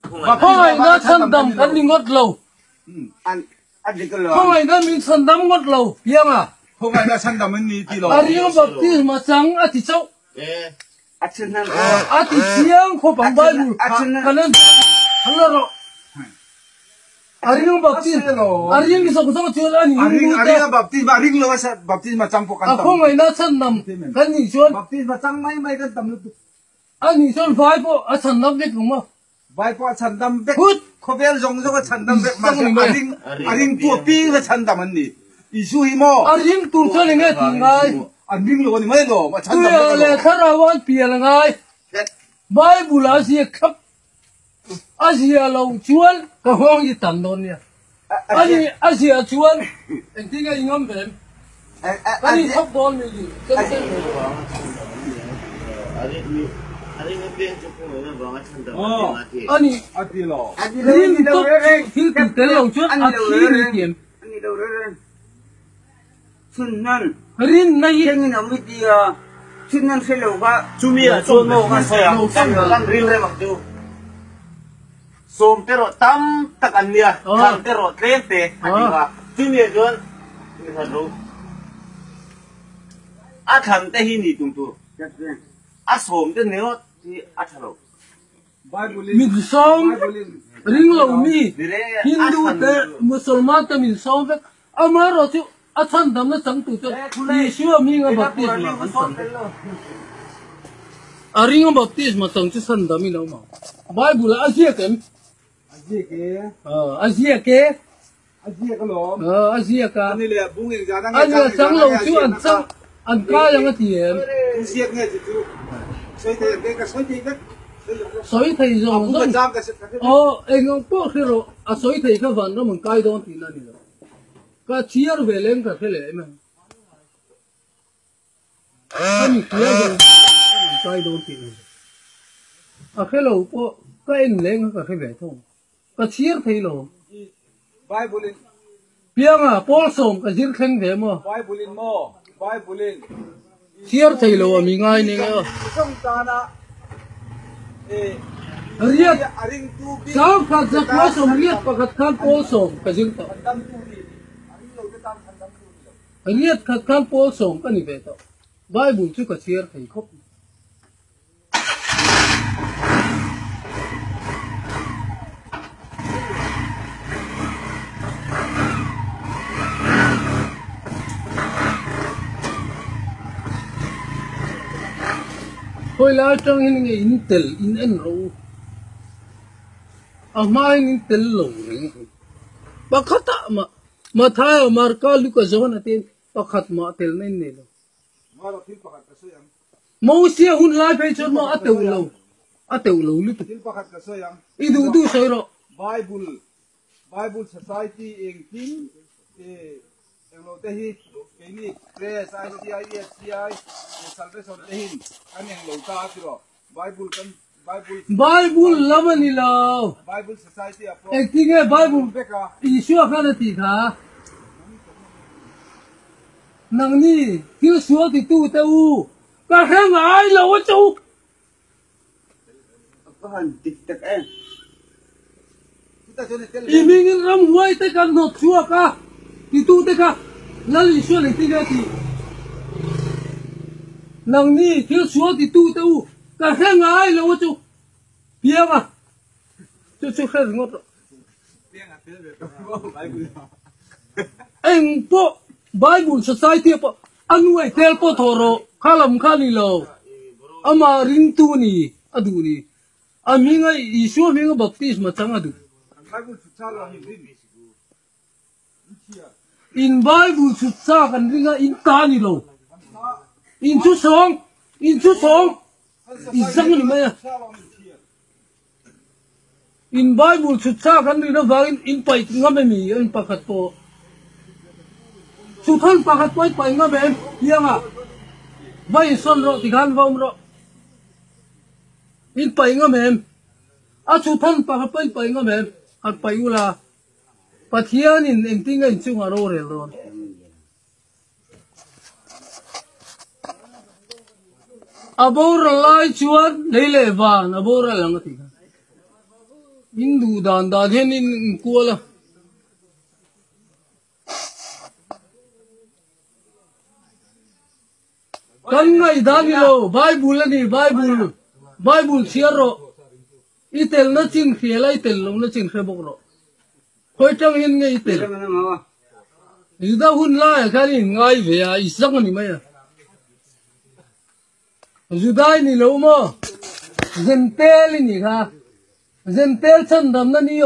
Khawngaihna chhandam kan ni ngawt lo. Khawngaihna min chhandam ngawt lo pianga. Khawngaihna chhandam an ni ti lo. A ring baptisma chang a ti chauh. A ti chiang khawp ang Bible kha kan en han la rawh. A ring baptisma a ring zawng zawng chuan a ni Hindu te. A ring baptisma a ring lo a baptisma chang pawh kan tam. A khawngaihna chhandam kan nih chuan. Baptisma chang mai mai kan tam lutuk. A nih chuan vai pawh a chhandam vek ang maw? Vai pawh a chhandam vek. Hut! Khawvel zawng zawng a chhandam vek mahse a ring a ringtu apiang a chhandam an ni. Isu hi maw? A ring tur chuan enge tih ngai? An ring lo a ni mai lawm, a chhandam vek Tuia alawm. leh thlarau an pian a ngai. Bible a ziak thlap. A zia lo chuan ka nghawng i tan dawn nia. A ni a zia chuan engtin nge i ngam ve em? Kan in thawk dawn mi ni sen sen ve lo. A ni rin tawp thil ti tel lo chuan a thi ni tiam. Rin na hi. Chumi ah chuan maw kan sawi ang kan rilrem ang chu. Sawm te rawh tam tak an nia, thlang te rawh tlem te a ti a. Chumi ah chuan mi khat ro a thlan te hi ni tum tur a sawm te ringawt hi a tha lo. Min sawm ring lo mi Hindu te Musalman te min sawm vek amaherawh chu a chhandamna changtu chuan Isua hminga baptisma an chang vek. A ringa baptisma chang chu chhandam in a awm ang. Bible ah a ziak em? A ziak e. A ziak e. A ziak alawm. A ziak a. Ani leh bung eng zan ange chang chang lo chu an chang an kai ang a ti em? Tu ziak nge chu chu. Sawi thei ang ka sawi thei vek. Sawi thei zawng zawng. Aw eng ang pawh hre rawh a sawi thei kha vanram an kai dawn tihna a ni lo. Ka chhiar ve leng ka hre leh em em. Ka mi hria zawng zawng an kai dawn tih a ni lo. A hre lo pawh ka en leng kha ka hre ve thung. Ka chhiar thei lo. Bible in. Pianga Paul sawm ka zir thleng ve maw? Bible in maw? Bible in. Chhiar thei lo a mi ngai ning e aw. Riat Changkhat zakua sawmriat pakhat khan Paul sawm ka zir tawh. Riat khat khan Paul sawm ka ni ve tawh. Bible chu ka chhiar thei khawp mai. Khawi lai atang hian nge in tel in en rawh u a hma hian in tel lo reng ang pakhat ah mah Mathaia Marka Luka Johana te pakhat mah telna in nei lo. Mosia hun lai phei chuan maw a teuh lo, a teuh lo lutuk. Thil pakhat ka sawi ang. I duh duh sawi rawh. Bible, Bible Society engkim eh englo te hi keini Press, ICI, EFCI, Salvation te hin kan englo ta a ti rawh. Bible kan Bible Bible lam a ni lo. Bible Society ah pawh Engtinge Bible vek a. Isua khan a tih kha? Nangni thil sual titu te u, ka hre ngai lo a che u. I mingin ramhuai te kan hnawt chhuak a, titu te kha Lal Isua leh tinge a ti? Nangni thil sual titu te u, ka hre ngai lo a che u. Pianga, chu chu hre ringawt rawh. Eng pawh Bible Society ah pawh a nuai tel pawh thawh rawh kha lam kha a ni lo. Amah ringtu ni a duh ni. A hminga Isua hminga baptisma chang a duh. In Bible chhut sa kan ring a in ta a ni lo. In chu sawng in chu sawng i zang a ni mai a. In Bible chhut sa kan rin avangin in paih ngam em i in pakhat pawh chhuthan pakhat pawh in paih ngam em pianga va insawn rawh tikhan va awm rawh in paih ngam em a chhuthan pakhat pawh in paih ngam em han paih ula Pathianin engtin nge inchungah rorel dawn. A boral lai chuan lei leh van a boral ang a ti kha. In duh dan dan hian in inkual a. Kan ngaihdan ni lo, Bible a ni, Bible, Bible chhiar rawh. I telna chin hria la, i tel lohna chin hre bawk rawh. Khawi tang hian nge i tel? Juda hun laiah khan i inngai ve a, i zak a ni mai a. Juda i ni lo maw? Zentel i nih kha. Zentel chhandamna ni awm.